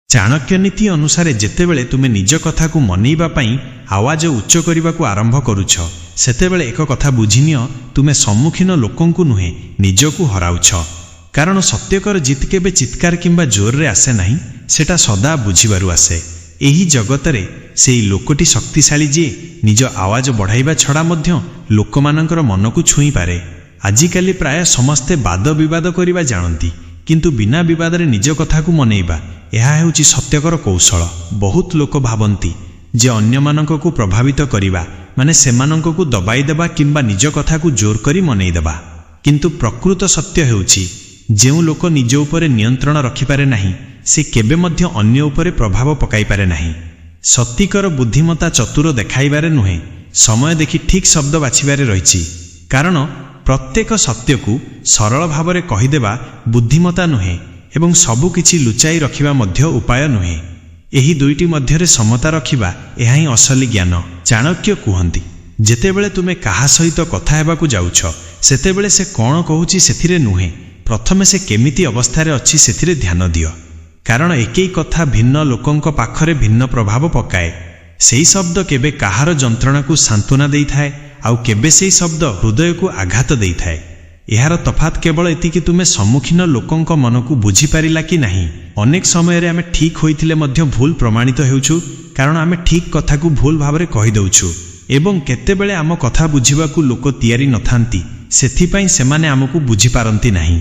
ଚାଣକ୍ୟ ନୀତି ଅନୁସାରେ ଯେତେବେଳେ ତୁମେ ନିଜ କଥାକୁ ମନେଇବା ପାଇଁ ଆୱାଜ ଉଚ୍ଚ କରିବାକୁ ଆରମ୍ଭ କରୁଛ, ସେତେବେଳେ ଏକ କଥା ବୁଝିନିଅ, ତୁମେ ସମ୍ମୁଖୀନ ଲୋକଙ୍କୁ ନୁହେଁ, ନିଜକୁ ହରାଉଛ। କାରଣ ସତ୍ୟକର ଜିତ କେବେ ଚିତ୍କାର କିମ୍ବା ଜୋରରେ ଆସେ ନାହିଁ, ସେଟା ସଦା ବୁଝିବାରୁ ଆସେ। ଏହି ଜଗତରେ ସେଇ ଲୋକଟି ଶକ୍ତିଶାଳୀ ଯିଏ ନିଜ ଆୱାଜ ବଢ଼ାଇବା ଛଡ଼ା ମଧ୍ୟ ଲୋକମାନଙ୍କର ମନକୁ ଛୁଇଁପାରେ। ଆଜିକାଲି ପ୍ରାୟ ସମସ୍ତେ ବାଦ ବିବାଦ କରିବା ଜାଣନ୍ତି, କିନ୍ତୁ ବିନା ବିବାଦରେ ନିଜ କଥାକୁ ମନେଇବା, ଏହା ହେଉଛି ସତ୍ୟକର କୌଶଳ। ବହୁତ ଲୋକ ଭାବନ୍ତି ଯେ ଅନ୍ୟମାନଙ୍କୁ ପ୍ରଭାବିତ କରିବା ମାନେ ସେମାନଙ୍କୁ ଦବାଇ ଦେବା କିମ୍ବା ନିଜ କଥାକୁ ଜୋର କରି ମନେଇଦେବା। କିନ୍ତୁ ପ୍ରକୃତ ସତ୍ୟ ହେଉଛି, ଯେଉଁ ଲୋକ ନିଜ ଉପରେ ନିୟନ୍ତ୍ରଣ ରଖିପାରେ ନାହିଁ, ସେ କେବେ ମଧ୍ୟ ଅନ୍ୟ ଉପରେ ପ୍ରଭାବ ପକାଇପାରେ ନାହିଁ। ସତିକର ବୁଦ୍ଧିମତା ଚତୁର ଦେଖାଇବାରେ ନୁହେଁ, ସମୟ ଦେଖି ଠିକ୍ ଶବ୍ଦ ବାଛିବାରେ ରହିଛି। କାରଣ ପ୍ରତ୍ୟେକ ସତ୍ୟକୁ ସରଳ ଭାବରେ କହିଦେବା ବୁଦ୍ଧିମତା ନୁହେଁ ଏବଂ ସବୁକିଛି ଲୁଚାଇ ରଖିବା ମଧ୍ୟ ଉପାୟ ନୁହେଁ। ଏହି ଦୁଇଟି ମଧ୍ୟରେ ସମତା ରଖିବା, ଏହା ହିଁ ଅସଲି ଜ୍ଞାନ। ଚାଣକ୍ୟ କୁହନ୍ତି, ଯେତେବେଳେ ତୁମେ କାହା ସହିତ କଥା ହେବାକୁ ଯାଉଛ, ସେତେବେଳେ ସେ କ'ଣ କହୁଛି ସେଥିରେ ନୁହେଁ, ପ୍ରଥମେ ସେ କେମିତି ଅବସ୍ଥାରେ ଅଛି ସେଥିରେ ଧ୍ୟାନ ଦିଅ। କାରଣ ଏକେଇ କଥା ଭିନ୍ନ ଲୋକଙ୍କ ପାଖରେ ଭିନ୍ନ ପ୍ରଭାବ ପକାଏ। ସେଇ ଶବ୍ଦ କେବେ କାହାର ଯନ୍ତ୍ରଣାକୁ ସାନ୍ତ୍ୱନା ଦେଇଥାଏ, ଆଉ କେବେ ସେଇ ଶବ୍ଦ ହୃଦୟକୁ ଆଘାତ ଦେଇଥାଏ। ଏହାର ତଫାତ୍ କେବଳ ଏତିକି, ତୁମେ ସମ୍ମୁଖୀନ ଲୋକଙ୍କ ମନକୁ ବୁଝିପାରିଲା କି ନାହିଁ। ଅନେକ ସମୟରେ ଆମେ ଠିକ୍ ହୋଇଥିଲେ ମଧ୍ୟ ଭୁଲ ପ୍ରମାଣିତ ହେଉଛୁ, କାରଣ ଆମେ ଠିକ୍ କଥାକୁ ଭୁଲ ଭାବରେ କହିଦେଉଛୁ। ଏବଂ କେତେବେଳେ ଆମ କଥା ବୁଝିବାକୁ ଲୋକ ତିଆରି ନଥାନ୍ତି, ସେଥିପାଇଁ ସେମାନେ ଆମକୁ ବୁଝିପାରନ୍ତି ନାହିଁ।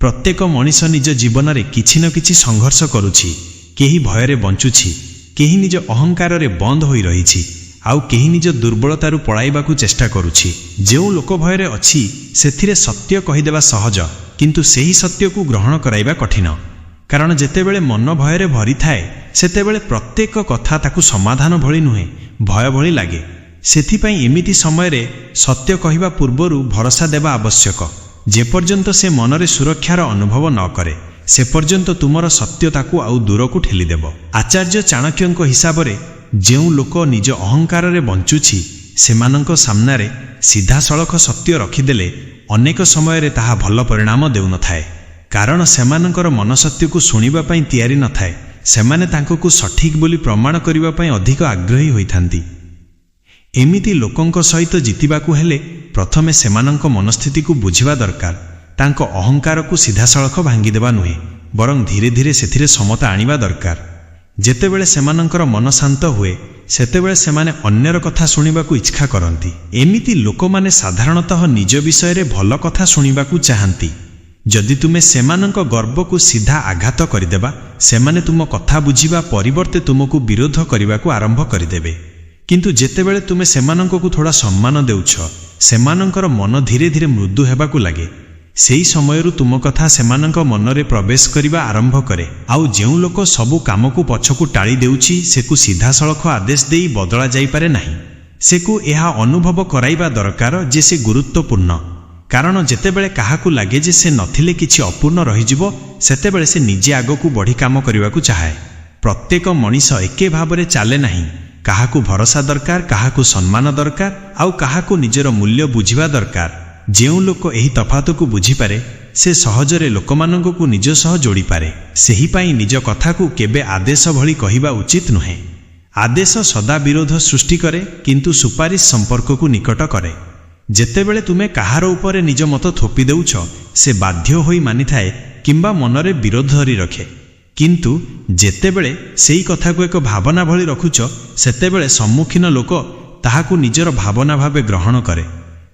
ପ୍ରତ୍ୟେକ ମଣିଷ ନିଜ ଜୀବନରେ କିଛି ନା କିଛି ସଂଘର୍ଷ କରୁଛି। କେହି ଭୟରେ ବଞ୍ଚୁଛି, କେହି ନିଜ ଅହଙ୍କାରରେ ବନ୍ଦ ହୋଇ ରହିଛି, ଆଉ କେହି ନିଜ ଦୁର୍ବଳତାରୁ ପଳାଇବାକୁ ଚେଷ୍ଟା କରୁଛି। ଯେଉଁ ଲୋକ ଭୟରେ ଅଛି, ସେଥିରେ ସତ୍ୟ କହିଦେବା ସହଜ, କିନ୍ତୁ ସେହି ସତ୍ୟକୁ ଗ୍ରହଣ କରାଇବା କଠିନ। କାରଣ ଯେତେବେଳେ ମନ ଭୟରେ ଭରିଥାଏ, ସେତେବେଳେ ପ୍ରତ୍ୟେକ କଥା ତାକୁ ସମାଧାନ ଭଳି ନୁହେଁ, ଭୟ ଭଳି ଲାଗେ। ସେଥିପାଇଁ ଏମିତି ସମୟରେ ସତ୍ୟ କହିବା ପୂର୍ବରୁ ଭରସା ଦେବା ଆବଶ୍ୟକ। ଯେପର୍ଯ୍ୟନ୍ତ ସେ ମନରେ ସୁରକ୍ଷାର ଅନୁଭବ ନ କରେ, ସେ ପର୍ଯ୍ୟନ୍ତ ତୁମର ସତ୍ୟ ତାକୁ ଆଉ ଦୂରକୁ ଠେଲିଦେବ। ଆଚାର୍ଯ୍ୟ ଚାଣକ୍ୟଙ୍କ ହିସାବରେ ଯେଉଁ ଲୋକ ନିଜ ଅହଙ୍କାରରେ ବଞ୍ଚୁଛି, ସେମାନଙ୍କ ସାମ୍ନାରେ ସିଧାସଳଖ ସତ୍ୟ ରଖିଦେଲେ ଅନେକ ସମୟରେ ତାହା ଭଲ ପରିଣାମ ଦେଉନଥାଏ। କାରଣ ସେମାନଙ୍କର ମନ ସତ୍ୟକୁ ଶୁଣିବା ପାଇଁ ତିଆରି ନଥାଏ। ସେମାନେ ତାଙ୍କକୁ ସଠିକ୍ ବୋଲି ପ୍ରମାଣ କରିବା ପାଇଁ ଅଧିକ ଆଗ୍ରହୀ ହୋଇଥାନ୍ତି। ଏମିତି ଲୋକଙ୍କ ସହିତ ଜିତିବାକୁ ହେଲେ ପ୍ରଥମେ ସେମାନଙ୍କ ମନସ୍ଥିତିକୁ ବୁଝିବା ଦରକାର। ତାଙ୍କ ଅହଙ୍କାରକୁ ସିଧାସଳଖ ଭାଙ୍ଗିଦେବା ନୁହେଁ, ବରଂ ଧୀରେ ଧୀରେ ସେଥିରେ ସମତା ଆଣିବା ଦରକାର। ଯେତେବେଳେ ସେମାନଙ୍କର ମନ ଶାନ୍ତ ହୁଏ, ସେତେବେଳେ ସେମାନେ ଅନ୍ୟର କଥା ଶୁଣିବାକୁ ଇଚ୍ଛା କରନ୍ତି। ଏମିତି ଲୋକମାନେ ସାଧାରଣତଃ ନିଜ ବିଷୟରେ ଭଲ କଥା ଶୁଣିବାକୁ ଚାହାନ୍ତି। ଯଦି ତୁମେ ସେମାନଙ୍କ ଗର୍ବକୁ ସିଧା ଆଘାତ କରିଦେବା, ସେମାନେ ତୁମ କଥା ବୁଝିବା ପରିବର୍ତ୍ତେ ତୁମକୁ ବିରୋଧ କରିବାକୁ ଆରମ୍ଭ କରିଦେବେ। କିନ୍ତୁ ଯେତେବେଳେ ତୁମେ ସେମାନଙ୍କୁ ଥୋଡ଼ା ସମ୍ମାନ ଦେଉଛ, ସେମାନଙ୍କର ମନ ଧୀରେ ଧୀରେ ମୃଦୁ ହେବାକୁ ଲାଗେ। ସେହି ସମୟରୁ ତୁମ କଥା ସେମାନଙ୍କ ମନରେ ପ୍ରବେଶ କରିବା ଆରମ୍ଭ କରେ। ଆଉ ଯେଉଁ ଲୋକ ସବୁ କାମକୁ ପଛକୁ ଟାଳି ଦେଉଛି, ସେକୁ ସିଧାସଳଖ ଆଦେଶ ଦେଇ ବଦଳା ଯାଇପାରେ ନାହିଁ। ସେକୁ ଏହା ଅନୁଭବ କରାଇବା ଦରକାର ଯେ ସେ ଗୁରୁତ୍ୱପୂର୍ଣ୍ଣ। କାରଣ ଯେତେବେଳେ କାହାକୁ ଲାଗେ ଯେ ସେ ନଥିଲେ କିଛି ଅପୂର୍ଣ୍ଣ ରହିଯିବ, ସେତେବେଳେ ସେ ନିଜେ ଆଗକୁ ବଢ଼ି କାମ କରିବାକୁ ଚାହେଁ। ପ୍ରତ୍ୟେକ ମଣିଷ ଏକେ ଭାବରେ ଚାଲେ ନାହିଁ। କାହାକୁ ଭରସା ଦରକାର, କାହାକୁ ସମ୍ମାନ ଦରକାର, ଆଉ କାହାକୁ ନିଜର ମୂଲ୍ୟ ବୁଝିବା ଦରକାର। ଯେଉଁ ଲୋକ ଏହି ତଫାତକୁ ବୁଝିପାରେ, ସେ ସହଜରେ ଲୋକମାନଙ୍କୁ ନିଜ ସହ ଯୋଡ଼ିପାରେ। ସେହିପାଇଁ ନିଜ କଥାକୁ କେବେ ଆଦେଶ ଭଳି କହିବା ଉଚିତ ନୁହେଁ। ଆଦେଶ ସଦା ବିରୋଧ ସୃଷ୍ଟି କରେ, କିନ୍ତୁ ସୁପାରିଶ ସମ୍ପର୍କକୁ ନିକଟ କରେ। ଯେତେବେଳେ ତୁମେ କାହାର ଉପରେ ନିଜ ମତ ଥୋପି ଦେଉଛ, ସେ ବାଧ୍ୟ ହୋଇ ମାନିଥାଏ କିମ୍ବା ମନରେ ବିରୋଧ ଧରି ରଖେ। କିନ୍ତୁ ଯେତେବେଳେ ସେଇ କଥାକୁ ଏକ ଭାବନା ଭଳି ରଖୁଛ, ସେତେବେଳେ ସମ୍ମୁଖୀନ ଲୋକ ତାହାକୁ ନିଜର ଭାବନା ଭାବେ ଗ୍ରହଣ କରେ।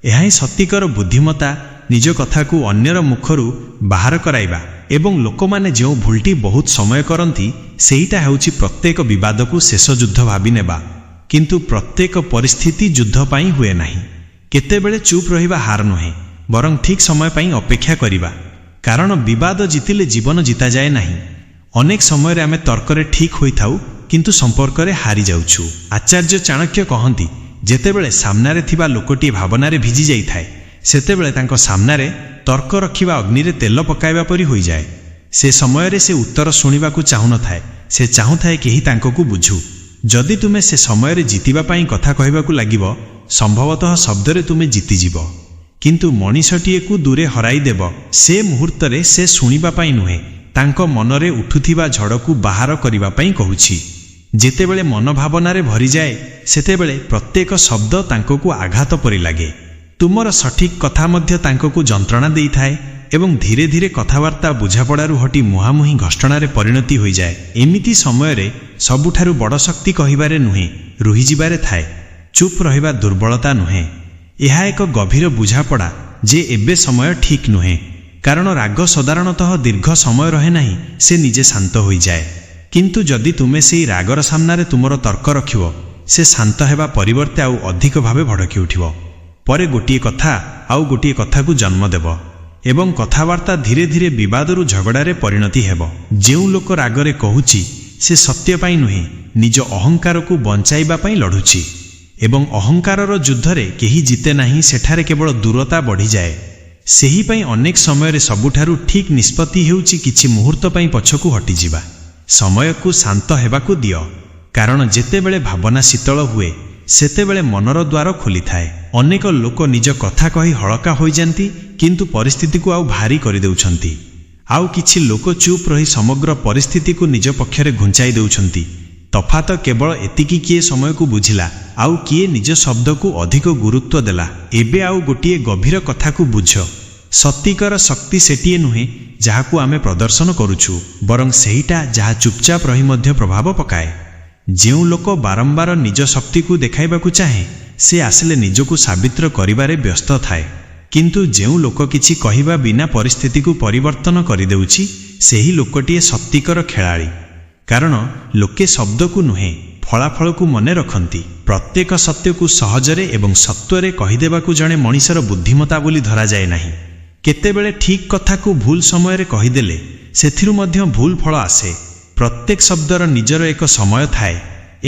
ଏହା ହିଁ ସତିକର ବୁଦ୍ଧିମତା, ନିଜ କଥାକୁ ଅନ୍ୟର ମୁଖରୁ ବାହାର କରାଇବା। ଏବଂ ଲୋକମାନେ ଯେଉଁ ଭୁଲଟି ବହୁତ ସମୟ କରନ୍ତି, ସେଇଟା ହେଉଛି ପ୍ରତ୍ୟେକ ବିବାଦକୁ ଶେଷ ଯୁଦ୍ଧ ଭାବି ନେବା। କିନ୍ତୁ ପ୍ରତ୍ୟେକ ପରିସ୍ଥିତି ଯୁଦ୍ଧ ପାଇଁ ହୁଏ ନାହିଁ। କେତେବେଳେ ଚୁପ୍ ରହିବା ହାର ନୁହେଁ, ବରଂ ଠିକ୍ ସମୟ ପାଇଁ ଅପେକ୍ଷା କରିବା। କାରଣ ବିବାଦ ଜିତିଲେ ଜୀବନ ଜିତାଯାଏ ନାହିଁ। ଅନେକ ସମୟରେ ଆମେ ତର୍କରେ ଠିକ୍ ହୋଇଥାଉ, କିନ୍ତୁ ସମ୍ପର୍କରେ ହାରି ଯାଉଛୁ। ଆଚାର୍ଯ୍ୟ ଚାଣକ୍ୟ କହନ୍ତି, ଯେତେବେଳେ ସାମ୍ନାରେ ଥିବା ଲୋକଟିଏ ଭାବନାରେ ଭିଜି ଯାଇଥାଏ, ସେତେବେଳେ ତାଙ୍କ ସାମ୍ନାରେ ତର୍କ ରଖିବା ଅଗ୍ନିରେ ତେଲ ପକାଇବା ପରି ହୋଇଯାଏ। ସେ ସମୟରେ ସେ ଉତ୍ତର ଶୁଣିବାକୁ ଚାହୁଁନଥାଏ, ସେ ଚାହୁଁଥାଏ କେହି ତାଙ୍କକୁ ବୁଝୁ। ଯଦି ତୁମେ ସେ ସମୟରେ ଜିତିବା ପାଇଁ କଥା କହିବାକୁ ଲାଗିବ, ସମ୍ଭବତଃ ଶବ୍ଦରେ ତୁମେ ଜିତିଯିବ, କିନ୍ତୁ ମଣିଷଟିଏକୁ ଦୂରେ ହରାଇଦେବ। ସେ ମୁହୂର୍ତ୍ତରେ ସେ ଶୁଣିବା ପାଇଁ ନୁହେଁ, ତାଙ୍କ ମନରେ ଉଠୁଥିବା ଝଡ଼କୁ ବାହାର କରିବା ପାଇଁ କହୁଛି। ଯେତେବେଳେ ମନ ଭାବନାରେ ଭରିଯାଏ, ସେତେବେଳେ ପ୍ରତ୍ୟେକ ଶବ୍ଦ ତାଙ୍କକୁ ଆଘାତ ପରି ଲାଗେ। ତୁମର ସଠିକ୍ କଥା ମଧ୍ୟ ତାଙ୍କକୁ ଯନ୍ତ୍ରଣା ଦେଇଥାଏ ଏବଂ ଧୀରେ ଧୀରେ କଥାବାର୍ତ୍ତା ବୁଝାପଡ଼ାରୁ ହଟି ମୁହାଁମୁହିଁ ଘର୍ଷଣରେ ପରିଣତି ହୋଇଯାଏ। ଏମିତି ସମୟରେ ସବୁଠାରୁ ବଡ଼ ଶକ୍ତି କହିବାରେ ନୁହେଁ, ରହିଯିବାରେ ଥାଏ। ଚୁପ୍ ରହିବା ଦୁର୍ବଳତା ନୁହେଁ। ଏହା ଏକ ଗଭୀର ବୁଝାପଡ଼ା ଯେ ଏବେ ସମୟ ଠିକ୍ ନୁହେଁ। କାରଣ ରାଗ ସଦାରଣତଃ ଦୀର୍ଘ ସମୟ ରହେ ନାହିଁ, ସେ ନିଜେ ଶାନ୍ତ ହୋଇଯାଏ। କିନ୍ତୁ ଯଦି ତୁମେ ସେଇ ରାଗର ସାମ୍ନାରେ ତୁମର ତର୍କ ରଖିବ, ସେ ଶାନ୍ତ ହେବା ପରିବର୍ତ୍ତେ ଆଉ ଅଧିକ ଭାବେ ଭଡ଼କି ଉଠିବ। ପରେ ଗୋଟିଏ କଥା ଆଉ ଗୋଟିଏ କଥାକୁ ଜନ୍ମ ଦେବ ଏବଂ କଥାବାର୍ତ୍ତା ଧୀରେ ଧୀରେ ବିବାଦରୁ ଝଗଡ଼ାରେ ପରିଣତି ହେବ। ଯେଉଁ ଲୋକ ରାଗରେ କହୁଛି, ସେ ସତ୍ୟ ପାଇଁ ନୁହେଁ, ନିଜ ଅହଙ୍କାରକୁ ବଞ୍ଚାଇବା ପାଇଁ ଲଢ଼ୁଛି। ଏବଂ ଅହଙ୍କାରର ଯୁଦ୍ଧରେ କେହି ଜିତେ ନାହିଁ, ସେଠାରେ କେବଳ ଦୂରତା ବଢ଼ିଯାଏ। ସେହିପାଇଁ ଅନେକ ସମୟରେ ସବୁଠାରୁ ଠିକ୍ ନିଷ୍ପତ୍ତି ହେଉଛି କିଛି ମୁହୂର୍ତ୍ତ ପାଇଁ ପଛକୁ ହଟିଯିବା। ସମୟକୁ ଶାନ୍ତ ହେବାକୁ ଦିଅ, କାରଣ ଯେତେବେଳେ ଭାବନା ଶୀତଳ ହୁଏ, ସେତେବେଳେ ମନର ଦ୍ୱାର ଖୋଲିଥାଏ। ଅନେକ ଲୋକ ନିଜ କଥା କହି ହଳକା ହୋଇଯାନ୍ତି, କିନ୍ତୁ ପରିସ୍ଥିତିକୁ ଆଉ ଭାରି କରିଦେଉଛନ୍ତି। ଆଉ କିଛି ଲୋକ ଚୁପ୍ ରହି ସମଗ୍ର ପରିସ୍ଥିତିକୁ ନିଜ ପକ୍ଷରେ ଘୁଞ୍ଚାଇ ଦେଉଛନ୍ତି। ତଫାତ କେବଳ ଏତିକି, କିଏ ସମୟକୁ ବୁଝିଲା ଆଉ କିଏ ନିଜ ଶବ୍ଦକୁ ଅଧିକ ଗୁରୁତ୍ୱ ଦେଲା। ଏବେ ଆଉ ଗୋଟିଏ ଗଭୀର କଥାକୁ ବୁଝ। ସତିକର ଶକ୍ତି ସେଟିଏ ନୁହେଁ ଯାହାକୁ ଆମେ ପ୍ରଦର୍ଶନ କରୁଛୁ, ବରଂ ସେଇଟା ଯାହା ଚୁପଚାପ ରହି ମଧ୍ୟ ପ୍ରଭାବ ପକାଏ। ଯେଉଁ ଲୋକ ବାରମ୍ବାର ନିଜ ଶକ୍ତିକୁ ଦେଖାଇବାକୁ ଚାହେଁ, ସେ ଆସିଲେ ନିଜକୁ ସାବିତ୍ର କରିବାରେ ବ୍ୟସ୍ତ ଥାଏ। କିନ୍ତୁ ଯେଉଁ ଲୋକ କିଛି କହିବା ବିନା ପରିସ୍ଥିତିକୁ ପରିବର୍ତ୍ତନ କରିଦେଉଛି, ସେହି ଲୋକଟିଏ ସତିକର ଖେଳାଳି। କାରଣ ଲୋକେ ଶବ୍ଦକୁ ନୁହେଁ, ଫଳାଫଳକୁ ମନେ ରଖନ୍ତି। ପ୍ରତ୍ୟେକ ସତ୍ୟକୁ ସହଜରେ ଏବଂ ସତ୍ୱରେ କହିଦେବାକୁ ଜଣେ ମଣିଷର ବୁଦ୍ଧିମତା ବୋଲି ଧରାଯାଏ ନାହିଁ। କେତେବେଳେ ଠିକ୍ କଥାକୁ ଭୁଲ ସମୟରେ କହିଦେଲେ ସେଥିରୁ ମଧ୍ୟ ଭୁଲ ଫଳ ଆସେ। ପ୍ରତ୍ୟେକ ଶବ୍ଦର ନିଜର ଏକ ସମୟ ଥାଏ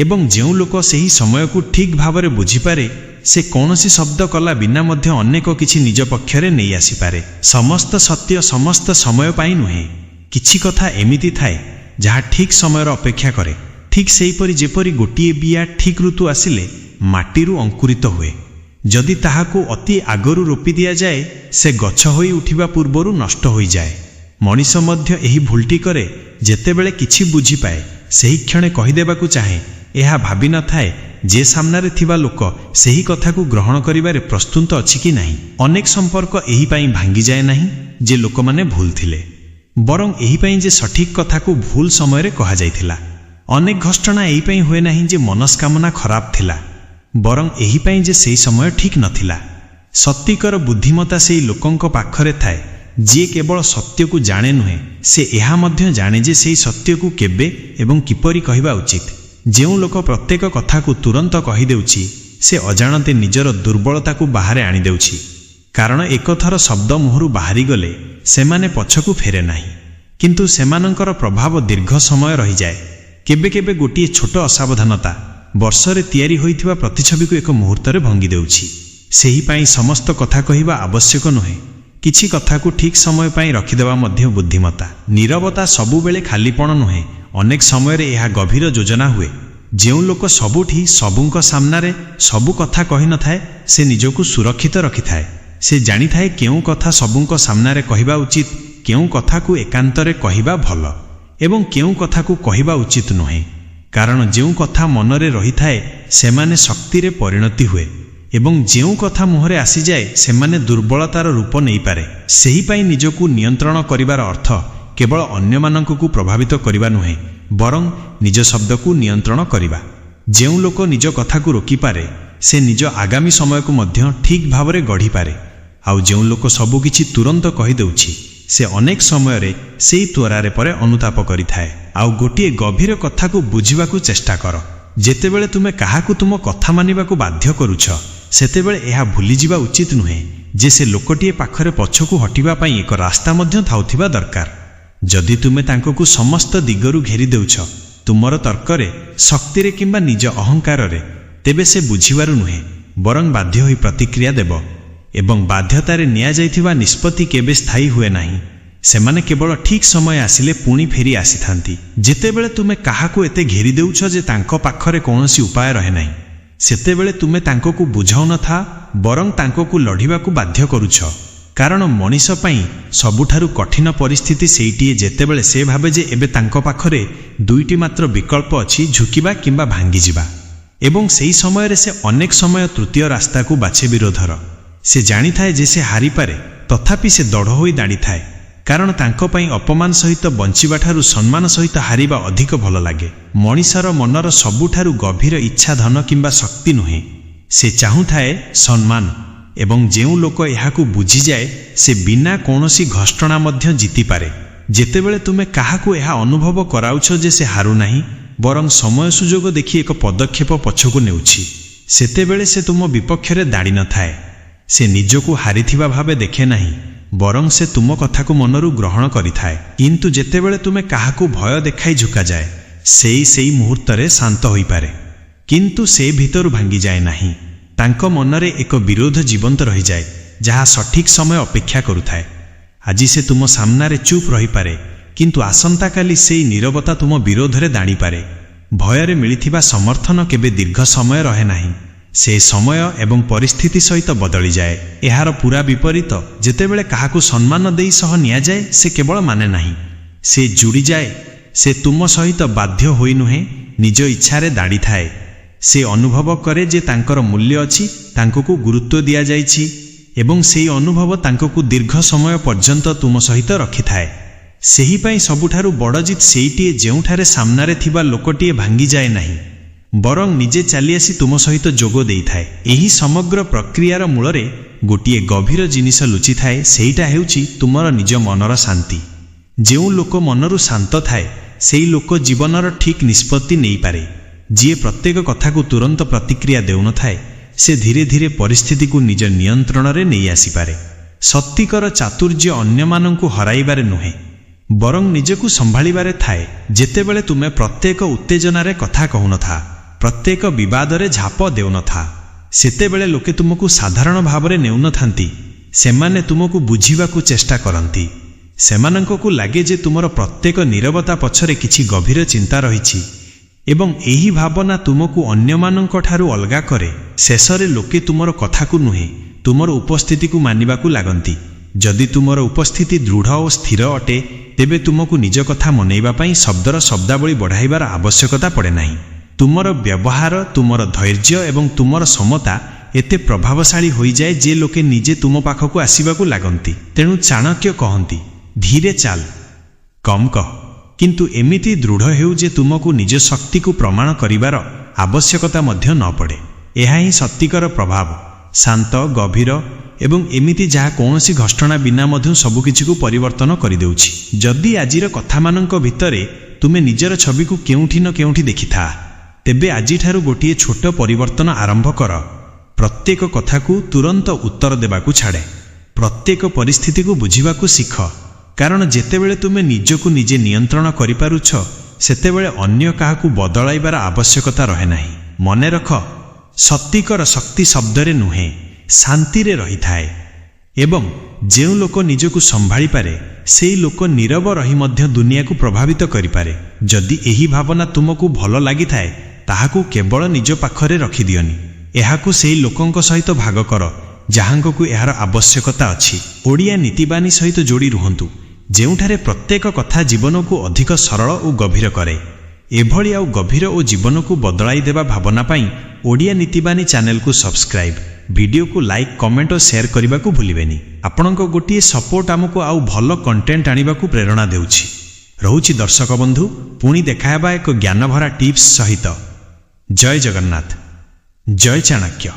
ଏବଂ ଯେଉଁ ଲୋକ ସେହି ସମୟକୁ ଠିକ୍ ଭାବରେ ବୁଝିପାରେ, ସେ କୌଣସି ଶବ୍ଦ କଲା ବିନା ମଧ୍ୟ ଅନେକ କିଛି ନିଜ ପକ୍ଷରେ ନେଇ ଆସିପାରେ। ସମସ୍ତ ସତ୍ୟ ସମସ୍ତ ସମୟ ପାଇଁ ନୁହେଁ। କିଛି କଥା ଏମିତି ଥାଏ ଯାହା ଠିକ୍ ସମୟର ଅପେକ୍ଷା କରେ, ଠିକ୍ ସେହିପରି ଯେପରି ଗୋଟିଏ ବିଆ ଠିକ୍ ଋତୁ ଆସିଲେ ମାଟିରୁ ଅଙ୍କୁରିତ ହୁଏ। ଯଦି ତାହାକୁ ଅତି ଆଗରୁ ରୋପି ଦିଆଯାଏ, ସେ ଗଛ ହୋଇ ଉଠିବା ପୂର୍ବରୁ ନଷ୍ଟ ହୋଇଯାଏ। ମଣିଷ ମଧ୍ୟ ଏହି ଭୁଲଟି କରେ। ଯେତେବେଳେ କିଛି ବୁଝିପାଏ, ସେହି କ୍ଷଣେ କହିଦେବାକୁ ଚାହେଁ। ଏହା ଭାବିନଥାଏ ଯେ ସାମ୍ନାରେ ଥିବା ଲୋକ ସେହି କଥାକୁ ଗ୍ରହଣ କରିବାରେ ପ୍ରସ୍ତୁତ ଅଛି କି ନାହିଁ। ଅନେକ ସମ୍ପର୍କ ଏହିପାଇଁ ଭାଙ୍ଗିଯାଏ ନାହିଁ ଯେ ଲୋକମାନେ ଭୁଲ ଥିଲେ, ବରଂ ଏହିପାଇଁ ଯେ ସଠିକ୍ କଥାକୁ ଭୁଲ ସମୟରେ କୁହାଯାଇଥିଲା। ଅନେକ ଘର୍ଷଣା ଏହିପାଇଁ ହୁଏ ନାହିଁ ଯେ ମନସ୍କାମନା ଖରାପ ଥିଲା, ବରଂ ଏହିପାଇଁ ଯେ ସେହି ସମୟ ଠିକ୍ ନଥିଲା। ସତିକର ବୁଦ୍ଧିମତା ସେହି ଲୋକଙ୍କ ପାଖରେ ଥାଏ ଯିଏ କେବଳ ସତ୍ୟକୁ ଜାଣେ ନୁହେଁ, ସେ ଏହା ମଧ୍ୟ ଜାଣେ ଯେ ସେହି ସତ୍ୟକୁ କେବେ ଏବଂ କିପରି କହିବା ଉଚିତ। ଯେଉଁ ଲୋକ ପ୍ରତ୍ୟେକ କଥାକୁ ତୁରନ୍ତ କହିଦେଉଛି, ସେ ଅଜାଣତେ ନିଜର ଦୁର୍ବଳତାକୁ ବାହାରେ ଆଣିଦେଉଛି। କାରଣ ଏକଥର ଶବ୍ଦ ମୁହଁରୁ ବାହାରିଗଲେ ସେମାନେ ପଛକୁ ଫେରେ ନାହିଁ, କିନ୍ତୁ ସେମାନଙ୍କର ପ୍ରଭାବ ଦୀର୍ଘ ସମୟ ରହିଯାଏ। କେବେ କେବେ ଗୋଟିଏ ଛୋଟ ଅସାବଧାନତା ବର୍ଷରେ ତିଆରି ହୋଇଥିବା ପ୍ରତିଛବିକୁ ଏକ ମୁହୂର୍ତ୍ତରେ ଭଙ୍ଗି ଦେଉଛି। ସେହିପାଇଁ ସମସ୍ତ କଥା କହିବା ଆବଶ୍ୟକ ନୁହେଁ। କିଛି କଥାକୁ ଠିକ୍ ସମୟ ପାଇଁ ରଖିଦେବା ମଧ୍ୟ ବୁଦ୍ଧିମତା। ନୀରବତା ସବୁବେଳେ ଖାଲିପଣ ନୁହେଁ, ଅନେକ ସମୟରେ ଏହା ଗଭୀର ଯୋଜନା ହୁଏ। ଯେଉଁ ଲୋକ ସବୁଠି ସବୁଙ୍କ ସାମ୍ନାରେ ସବୁ କଥା କହିନଥାଏ, ସେ ନିଜକୁ ସୁରକ୍ଷିତ ରଖିଥାଏ। ସେ ଜାଣିଥାଏ କେଉଁ କଥା ସବୁଙ୍କ ସାମ୍ନାରେ କହିବା ଉଚିତ, କେଉଁ କଥାକୁ ଏକାନ୍ତରେ କହିବା ଭଲ ଏବଂ କେଉଁ କଥାକୁ କହିବା ଉଚିତ ନୁହେଁ। କାରଣ ଯେଉଁ କଥା ମନରେ ରହିଥାଏ, ସେମାନେ ଶକ୍ତିରେ ପରିଣତି ହୁଏ ଏବଂ ଯେଉଁ କଥା ମୁହଁରେ ଆସିଯାଏ, ସେମାନେ ଦୁର୍ବଳତାର ରୂପ ନେଇପାରେ। ସେହିପାଇଁ ନିଜକୁ ନିୟନ୍ତ୍ରଣ କରିବାର ଅର୍ଥ କେବଳ ଅନ୍ୟମାନଙ୍କୁ ପ୍ରଭାବିତ କରିବା ନୁହେଁ, ବରଂ ନିଜ ଶବ୍ଦକୁ ନିୟନ୍ତ୍ରଣ କରିବା। ଯେଉଁ ଲୋକ ନିଜ କଥାକୁ ରୋକିପାରେ, ସେ ନିଜ ଆଗାମୀ ସମୟକୁ ମଧ୍ୟ ଠିକ୍ ଭାବରେ ଗଢ଼ିପାରେ। ଆଉ ଯେଉଁ ଲୋକ ସବୁକିଛି ତୁରନ୍ତ କହିଦେଉଛି, ସେ ଅନେକ ସମୟରେ ସେଇ ତ୍ୱରାରେ ପରେ ଅନୁତାପ କରିଥାଏ। ଆଉ ଗୋଟିଏ ଗଭୀର କଥାକୁ ବୁଝିବାକୁ ଚେଷ୍ଟା କର। ଯେତେବେଳେ ତୁମେ କାହାକୁ ତୁମ କଥା ମାନିବାକୁ ବାଧ୍ୟ କରୁଛ, ସେତେବେଳେ ଏହା ଭୁଲିଯିବା ଉଚିତ ନୁହେଁ ଯେ ସେ ଲୋକଟିଏ ପାଖରେ ପଛକୁ ହଟିବା ପାଇଁ ଏକ ରାସ୍ତା ମଧ୍ୟ ଥାଉଥିବା ଦରକାର। ଯଦି ତୁମେ ତାଙ୍କକୁ ସମସ୍ତ ଦିଗରୁ ଘେରି ଦେଉଛ, ତୁମର ତର୍କରେ, ଶକ୍ତିରେ କିମ୍ବା ନିଜ ଅହଙ୍କାରରେ, ତେବେ ସେ ବୁଝିବାରୁ ନୁହେଁ, ବରଂ ବାଧ୍ୟ ହୋଇ ପ୍ରତିକ୍ରିୟା ଦେବ। ଏବଂ ବାଧ୍ୟତାରେ ନିଆଯାଇଥିବା ନିଷ୍ପତ୍ତି କେବେ ସ୍ଥାୟୀ ହୁଏ ନାହିଁ। ସେମାନେ କେବଳ ଠିକ୍ ସମୟ ଆସିଲେ ପୁଣି ଫେରି ଆସିଥାନ୍ତି। ଯେତେବେଳେ ତୁମେ କାହାକୁ ଏତେ ଘେରି ଦେଉଛ ଯେ ତାଙ୍କ ପାଖରେ କୌଣସି ଉପାୟ ରହେ ନାହିଁ, ସେତେବେଳେ ତୁମେ ତାଙ୍କକୁ ବୁଝାଉନଥା, ବରଂ ତାଙ୍କକୁ ଲଢ଼ିବାକୁ ବାଧ୍ୟ କରୁଛ। କାରଣ ମଣିଷ ପାଇଁ ସବୁଠାରୁ କଠିନ ପରିସ୍ଥିତି ସେଇଟିଏ, ଯେତେବେଳେ ସେ ଭାବେ ଯେ ଏବେ ତାଙ୍କ ପାଖରେ ଦୁଇଟି ମାତ୍ର ବିକଳ୍ପ ଅଛି, ଝୁକିବା କିମ୍ବା ଭାଙ୍ଗିଯିବା। ଏବଂ ସେହି ସମୟରେ ସେ ଅନେକ ସମୟ ତୃତୀୟ ରାସ୍ତାକୁ ବାଛେ, ବିରୋଧର। ସେ ଜାଣିଥାଏ ଯେ ସେ ହାରିପାରେ, ତଥାପି ସେ ଦଢ଼ ହୋଇ ଦାଡ଼ିଥାଏ। କାରଣ ତାଙ୍କ ପାଇଁ ଅପମାନ ସହିତ ବଞ୍ଚିବା ଠାରୁ ସମ୍ମାନ ସହିତ ହାରିବା ଅଧିକ ଭଲ ଲାଗେ। ମଣିଷର ମନର ସବୁଠାରୁ ଗଭୀର ଇଚ୍ଛା ଧନ କିମ୍ବା ଶକ୍ତି ନୁହେଁ। ସେ ଚାହୁଁଥାଏ ସମ୍ମାନ। ଏବଂ ଯେଉଁ ଲୋକ ଏହାକୁ ବୁଝିଯାଏ, ସେ ବିନା କୌଣସି ଘର୍ଷଣା ମଧ୍ୟ ଜିତିପାରେ। ଯେତେବେଳେ ତୁମେ କାହାକୁ ଏହା ଅନୁଭବ କରାଉଛ ଯେ ସେ ହାରୁନାହିଁ, ବରଂ ସମୟ ସୁଯୋଗ ଦେଖି ଏକ ପଦକ୍ଷେପ ପଛକୁ ନେଉଛି, ସେତେବେଳେ ସେ ତୁମ ବିପକ୍ଷରେ ଦାଡ଼ି ନଥାଏ। ସେ ନିଜକୁ ହାରିଥିବା ଭାବେ ଦେଖେ ନାହିଁ, ବରଂ ସେ ତୁମ କଥାକୁ ମନରୁ ଗ୍ରହଣ କରିଥାଏ। କିନ୍ତୁ ଯେତେବେଳେ ତୁମେ କାହାକୁ ଭୟ ଦେଖାଇ ଝୁକାଯାଏ, ସେଇ ସେଇ ମୁହୂର୍ତ୍ତରେ ଶାନ୍ତ ହୋଇପାରେ, କିନ୍ତୁ ସେ ଭିତରୁ ଭାଙ୍ଗିଯାଏ ନାହିଁ। ତାଙ୍କ ମନରେ ଏକ ବିରୋଧ ଜୀବନ୍ତ ରହିଯାଏ, ଯାହା ସଠିକ୍ ସମୟ ଅପେକ୍ଷା କରୁଥାଏ। ଆଜି ସେ ତୁମ ସାମ୍ନାରେ ଚୁପ୍ ରହିପାରେ, କିନ୍ତୁ ଆସନ୍ତାକାଲି ସେଇ ନୀରବତା ତୁମ ବିରୋଧରେ ଦାଣିପାରେ। ଭୟରେ ମିଳିଥିବା ସମର୍ଥନ କେବେ ଦୀର୍ଘ ସମୟ ରହେ ନାହିଁ। ସେ ସମୟ ଏବଂ ପରିସ୍ଥିତି ସହିତ ବଦଳିଯାଏ। ଏହାର ପୂରା ବିପରୀତ, ଯେତେବେଳେ କାହାକୁ ସମ୍ମାନ ଦେଇ ସହ ନିଆଯାଏ, ସେ କେବଳ ମାନେ ନାହିଁ, ସେ ଜୁଡ଼ିଯାଏ। ସେ ତୁମ ସହିତ ବାଧ୍ୟ ହୋଇ ନୁହେଁ, ନିଜ ଇଚ୍ଛାରେ ଦାଡ଼ିଥାଏ। ସେ ଅନୁଭବ କରେ ଯେ ତାଙ୍କର ମୂଲ୍ୟ ଅଛି, ତାଙ୍କକୁ ଗୁରୁତ୍ୱ ଦିଆଯାଇଛି ଏବଂ ସେଇ ଅନୁଭବ ତାଙ୍କକୁ ଦୀର୍ଘ ସମୟ ପର୍ଯ୍ୟନ୍ତ ତୁମ ସହିତ ରଖିଥାଏ। ସେହିପାଇଁ ସବୁଠାରୁ ବଡ଼ ଜିତ୍ ସେଇଟିଏ, ଯେଉଁଠାରେ ସାମ୍ନାରେ ଥିବା ଲୋକଟିଏ ଭାଙ୍ଗିଯାଏ ନାହିଁ, ବରଂ ନିଜେ ଚାଲିଆସି ତୁମ ସହିତ ଯୋଗ ଦେଇଥାଏ। ଏହି ସମଗ୍ର ପ୍ରକ୍ରିୟାର ମୂଳରେ ଗୋଟିଏ ଗଭୀର ଜିନିଷ ଲୁଚିଥାଏ। ସେଇଟା ହେଉଛି ତୁମର ନିଜ ମନର ଶାନ୍ତି। ଯେଉଁ ଲୋକ ମନରୁ ଶାନ୍ତ ଥାଏ, ସେଇ ଲୋକ ଜୀବନର ଠିକ୍ ନିଷ୍ପତ୍ତି ନେଇପାରେ। ଯିଏ ପ୍ରତ୍ୟେକ କଥାକୁ ତୁରନ୍ତ ପ୍ରତିକ୍ରିୟା ଦେଉନଥାଏ, ସେ ଧୀରେ ଧୀରେ ପରିସ୍ଥିତିକୁ ନିଜ ନିୟନ୍ତ୍ରଣରେ ନେଇ ଆସିପାରେ। ସତ୍ୟିକର ଚାତୁର୍ଯ୍ୟ ଅନ୍ୟମାନଙ୍କୁ ହରାଇବାରେ ନୁହେଁ, ବରଂ ନିଜକୁ ସମ୍ଭାଳିବାରେ ଥାଏ। ଯେତେବେଳେ ତୁମେ ପ୍ରତ୍ୟେକ ଉତ୍ତେଜନାରେ କଥା କହୁନଥା, ପ୍ରତ୍ୟେକ ବିବାଦରେ ଝାପ ଦେଉନଥା, ସେତେବେଳେ ଲୋକେ ତୁମକୁ ସାଧାରଣ ଭାବରେ ନେଉନଥାନ୍ତି। ସେମାନେ ତୁମକୁ ବୁଝିବାକୁ ଚେଷ୍ଟା କରନ୍ତି। ସେମାନଙ୍କୁ ଲାଗେ ଯେ ତୁମର ପ୍ରତ୍ୟେକ ନୀରବତା ପଛରେ କିଛି ଗଭୀର ଚିନ୍ତା ରହିଛି ଏବଂ ଏହି ଭାବନା ତୁମକୁ ଅନ୍ୟମାନଙ୍କ ଠାରୁ ଅଲଗା କରେ। ଶେଷରେ ଲୋକେ ତୁମର କଥାକୁ ନୁହେଁ, ତୁମର ଉପସ୍ଥିତିକୁ ମାନିବାକୁ ଲାଗନ୍ତି। ଯଦି ତୁମର ଉପସ୍ଥିତି ଦୃଢ଼ ଓ ସ୍ଥିର ଅଟେ, ତେବେ ତୁମକୁ ନିଜ କଥା ମନେଇବା ପାଇଁ ଶବ୍ଦର ଶବ୍ଦାବଳୀ ବଢ଼ାଇବାର ଆବଶ୍ୟକତା ପଡ଼େ ନାହିଁ। ତୁମର ବ୍ୟବହାର, ତୁମର ଧୈର୍ଯ୍ୟ ଏବଂ ତୁମର ସମତା ଏତେ ପ୍ରଭାବଶାଳୀ ହୋଇଯାଏ ଯେ ଲୋକେ ନିଜେ ତୁମ ପାଖକୁ ଆସିବାକୁ ଲାଗନ୍ତି। ତେଣୁ ଚାଣକ୍ୟ କହନ୍ତି, ଧୀରେ ଚାଲ, କମ୍ କହ, କିନ୍ତୁ ଏମିତି ଦୃଢ଼ ହେଉ ଯେ ତୁମକୁ ନିଜ ଶକ୍ତିକୁ ପ୍ରମାଣ କରିବାର ଆବଶ୍ୟକତା ମଧ୍ୟ ନ ପଡ଼େ। ଏହା ହିଁ ସତ୍ୟିକର ପ୍ରଭାବ, ଶାନ୍ତ, ଗଭୀର ଏବଂ ଏମିତି ଯାହା କୌଣସି ଘର୍ଷଣା ବିନା ମଧ୍ୟ ସବୁକିଛିକୁ ପରିବର୍ତ୍ତନ କରିଦେଉଛି। ଯଦି ଆଜିର କଥାମାନଙ୍କ ଭିତରେ ତୁମେ ନିଜର ଛବିକୁ କେଉଁଠି ନ କେଉଁଠି ଦେଖିଥା, ତେବେ ଆଜିଠାରୁ ଗୋଟିଏ ଛୋଟ ପରିବର୍ତ୍ତନ ଆରମ୍ଭ କର। ପ୍ରତ୍ୟେକ କଥାକୁ ତୁରନ୍ତ ଉତ୍ତର ଦେବାକୁ ଛାଡ଼େ। ପ୍ରତ୍ୟେକ ପରିସ୍ଥିତିକୁ ବୁଝିବାକୁ ଶିଖ। କାରଣ ଯେତେବେଳେ ତୁମେ ନିଜକୁ ନିଜେ ନିୟନ୍ତ୍ରଣ କରିପାରୁଛ, ସେତେବେଳେ ଅନ୍ୟ କାହାକୁ ବଦଳାଇବାର ଆବଶ୍ୟକତା ରହେ ନାହିଁ। ମନେ ରଖ, ସତ୍ୟିକର ଶକ୍ତି ଶବ୍ଦରେ ନୁହେଁ, ଶାନ୍ତିରେ ରହିଥାଏ। ଏବଂ ଯେଉଁ ଲୋକ ନିଜକୁ ସମ୍ଭାଳିପାରେ, ସେଇ ଲୋକ ନୀରବ ରହି ମଧ୍ୟ ଦୁନିଆକୁ ପ୍ରଭାବିତ କରିପାରେ। ଯଦି ଏହି ଭାବନା ତୁମକୁ ଭଲ ଲାଗିଥାଏ, ତାହାକୁ କେବଳ ନିଜ ପାଖରେ ରଖିଦିଅନି। ଏହାକୁ ସେଇ ଲୋକଙ୍କ ସହିତ ଭାଗ କର, ଯାହାଙ୍କୁ ଏହାର ଆବଶ୍ୟକତା ଅଛି। ଓଡ଼ିଆ ନୀତିବାଣୀ ସହିତ ଯୋଡ଼ି ରୁହନ୍ତୁ, ଯେଉଁଠାରେ ପ୍ରତ୍ୟେକ କଥା ଜୀବନକୁ ଅଧିକ ସରଳ ଓ ଗଭୀର କରେ। ଏଭଳି ଆଉ ଗଭୀର ଓ ଜୀବନକୁ ବଦଳାଇ ଦେବା ଭାବନା ପାଇଁ ଓଡ଼ିଆ ନୀତିବାଣୀ ଚ୍ୟାନେଲକୁ ସବସ୍କ୍ରାଇବ୍, ଭିଡ଼ିଓକୁ ଲାଇକ୍, କମେଣ୍ଟ ଓ ସେୟାର କରିବାକୁ ଭୁଲିବେନି। ଆପଣଙ୍କ ଗୋଟିଏ ସପୋର୍ଟ ଆମକୁ ଆଉ ଭଲ କଣ୍ଟେଣ୍ଟ ଆଣିବାକୁ ପ୍ରେରଣା ଦେଉଛି। ରହୁଛି ଦର୍ଶକ ବନ୍ଧୁ, ପୁଣି ଦେଖାହେବା ଏକ ଜ୍ଞାନଭରା ଟିପ୍ସ ସହିତ। ଜୟ ଜଗନ୍ନାଥ, ଜୟ ଚାଣକ୍ୟ।